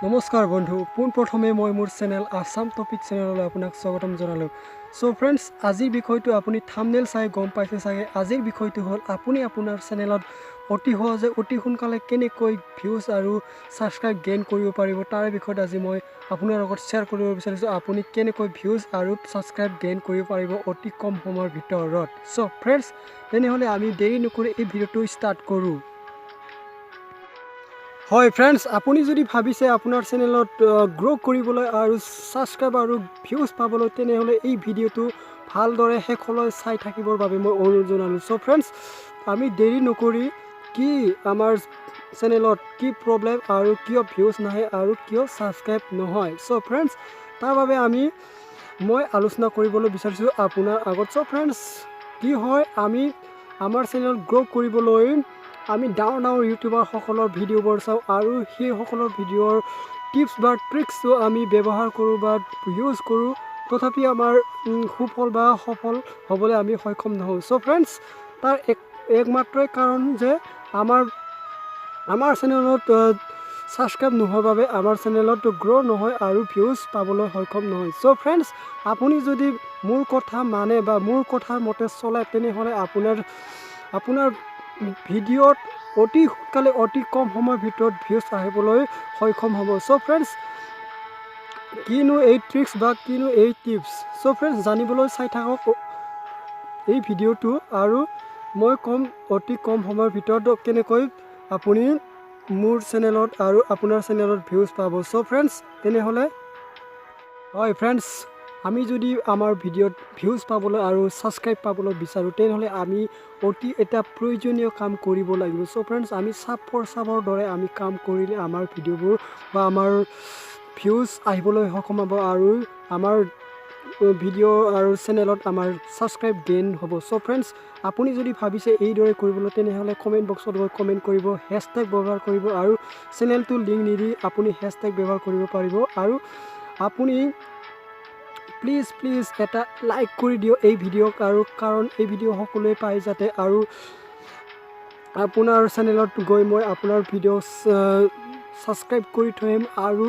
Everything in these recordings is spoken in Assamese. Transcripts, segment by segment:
নমস্কাৰ বন্ধু, পোনপ্ৰথমে মই মোৰ চেনেল আছাম টপিক চেনেললৈ আপোনাক স্বাগতম জনালোঁ। চ' ফ্ৰেণ্ডছ, আজিৰ বিষয়টো আপুনি থামনেল চাই গম পাইছে চাগে। আজিৰ বিষয়টো হ'ল আপুনি আপোনাৰ চেনেলত অতি সহজে অতি সোনকালে কেনেকৈ ভিউজ আৰু ছাবস্ক্ৰাইব গেইন কৰিব পাৰিব, তাৰে বিষয়ত আজি মই আপোনাৰ লগত শ্বেয়াৰ কৰিব বিচাৰিছোঁ। আপুনি কেনেকৈ ভিউজ আৰু ছাবস্ক্ৰাইব গেইন কৰিব পাৰিব অতি কম সময়ৰ ভিতৰত। চ' ফ্ৰেণ্ডছ, তেনেহ'লে আমি দেৰি নকৰি এই ভিডিঅ'টো ষ্টাৰ্ট কৰোঁ। হয় ফ্ৰেণ্ডছ, আপুনি যদি ভাবিছে আপোনাৰ চেনেলত গ্ৰ' কৰিবলৈ আৰু ছাবস্ক্ৰাইব আৰু ভিউজ পাবলৈ, তেনেহ'লে এই ভিডিঅ'টো ভালদৰে শেষলৈ চাই থাকিবৰ বাবে মই অনুৰোধ জনালোঁ। চ' ফ্ৰেণ্ডছ, আমি দেৰি নকৰি কি আমাৰ চেনেলত কি প্ৰব্লেম আৰু কিয় ভিউজ নাহে আৰু কিয় ছাবস্ক্ৰাইব নহয়, চ' ফ্ৰেণ্ডছ, তাৰ বাবে মই আলোচনা কৰিবলৈ বিচাৰিছোঁ আপোনাৰ আগত। চ' ফ্ৰেণ্ডছ, কি হয়, আমি আমাৰ চেনেলত গ্ৰ' কৰিবলৈ আমি ডাঙৰ ডাঙৰ ইউটিউবাৰসকলৰ ভিডিঅ'বোৰ চাওঁ আৰু সেইসকলৰ ভিডিঅ'ৰ টিপছ বা ট্ৰিক্সটো আমি ব্যৱহাৰ কৰোঁ বা ইউজ কৰোঁ। তথাপি আমাৰ সুফল বা সফল হ'বলৈ আমি সক্ষম নহওঁ। চ' ফ্ৰেণ্ডছ, তাৰ একমাত্ৰই কাৰণ যে আমাৰ চেনেলত ছাবস্ক্ৰাইব নোহোৱাৰ বাবে আমাৰ চেনেলত গ্ৰ' নহয় আৰু ভিউজ পাবলৈ সক্ষম নহয়। চ' ফ্ৰেণ্ডছ, আপুনি যদি মোৰ কথা মানে বা মোৰ কথাৰ মতে চলে, তেনেহ'লে আপোনাৰ ভিডিঅ'ত অতি সোনকালে অতি কম সময়ৰ ভিতৰত ভিউজ আহিবলৈ সক্ষম হ'ব। চ' ফ্ৰেণ্ডছ, কিনো এই ট্ৰিক্স বা কিনো এই টিপছ? চ' ফ্ৰেণ্ডছ, জানিবলৈ চাই থাকক এই ভিডিঅ'টো আৰু মই ক'ম অতি কম সময়ৰ ভিতৰত কেনেকৈ আপুনি মোৰ চেনেলত আৰু আপোনাৰ চেনেলত ভিউজ পাব। চ' ফ্ৰেণ্ডছ, তেনেহ'লে হয় ফ্ৰেণ্ডছ, আমি যদি আমাৰ ভিডিঅ'ত ভিউজ পাবলৈ আৰু ছাবস্ক্ৰাইব পাবলৈ বিচাৰোঁ, তেনেহ'লে আমি অতি এটা প্ৰয়োজনীয় কাম কৰিব লাগিব। চ' ফ্ৰেণ্ডছ, আমি চাপ ফৰ চাপৰ দৰে আমি কাম কৰিলে আমাৰ ভিডিঅ'বোৰ বা আমাৰ ভিউজ আহিবলৈ সক্ষম হ'ব আৰু আমাৰ ভিডিঅ' আৰু চেনেলত আমাৰ ছাবস্ক্ৰাইব গেইন হ'ব। চ' ফ্ৰেণ্ডছ, আপুনি যদি ভাবিছে এইদৰে কৰিবলৈ, তেনেহ'লে কমেণ্ট বক্সত গৈ কমেণ্ট কৰিব, হেছটেগ ব্যৱহাৰ কৰিব আৰু চেনেলটো লিংক নিদি আপুনি হেছটেগ ব্যৱহাৰ কৰিব পাৰিব। আৰু আপুনি প্লিজ প্লিজ এটা লাইক কৰি দিয়ক এই ভিডিঅ'ক আৰু কাৰণ এই ভিডিঅ' সকলোৱে পায় যাতে আৰু আপোনাৰ চেনেলত গৈ মই আপোনাৰ ভিডিঅ' ছাবস্ক্ৰাইব কৰি থৈ আহিম আৰু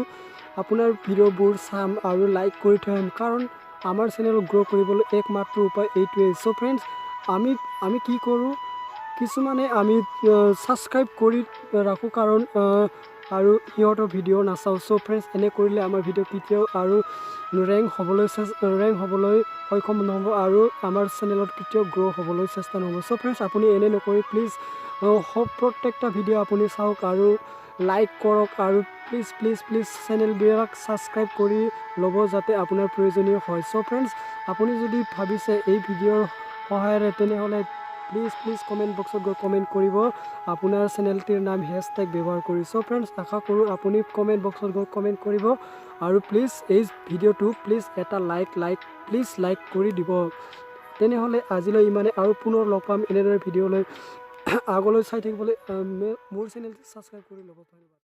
আপোনাৰ ভিডিঅ'বোৰ চাম আৰু লাইক কৰি থৈ আহিম, কাৰণ আমাৰ চেনেল গ্ৰ' কৰিবলৈ একমাত্ৰ উপায় এইটোৱেই। চ' ফ্ৰেণ্ডছ, আমি কি কৰোঁ, কিছুমানে আমি ছাবস্ক্ৰাইব কৰি ৰাখোঁ কাৰণ আৰু সিহঁতৰ ভিডিঅ' নাচাওঁ। চ' ফ্ৰেণ্ডছ, এনে কৰিলে আমাৰ ভিডিঅ' কেতিয়াও আৰু ৰেংক হ'বলৈ সক্ষম নহ'ব আৰু আমাৰ চেনেলত কেতিয়াও গ্ৰ' হ'বলৈ চেষ্টা নহ'ব। চ' ফ্ৰেণ্ডছ, আপুনি এনে নকৰি প্লিজ প্ৰত্যেকটা ভিডিঅ' আপুনি চাওক আৰু লাইক কৰক আৰু প্লিজ প্লিজ প্লিজ চেনেলবিলাক ছাবস্ক্ৰাইব কৰি ল'ব যাতে আপোনাৰ প্ৰয়োজনীয় হয়। চ' ফ্ৰেণ্ডছ, আপুনি যদি ভাবিছে এই ভিডিঅ'ৰ সহায়েৰে, তেনেহ'লে প্লিজ প্লিজ কমেণ্ট বক্সত গৈ কমেণ্ট কৰিব আপোনাৰ চেনেলটিৰ নাম হেছটেগ ব্যৱহাৰ কৰি। চ' ফ্ৰেণ্ডছ, আশা কৰোঁ আপুনি কমেণ্ট বক্সত গৈ কমেণ্ট কৰিব আৰু প্লিজ এই ভিডিঅ'টো প্লিজ এটা লাইক লাইক প্লিজ লাইক কৰি দিব। তেনেহ'লে আজিলৈ ইমানে আৰু পুনৰ লগ পাম এনেদৰে ভিডিঅ'লৈ। আগলৈ চাই থাকিবলৈ মোৰ চেনেলটো ছাবস্ক্ৰাইব কৰি ল'ব। ধন্যবাদ।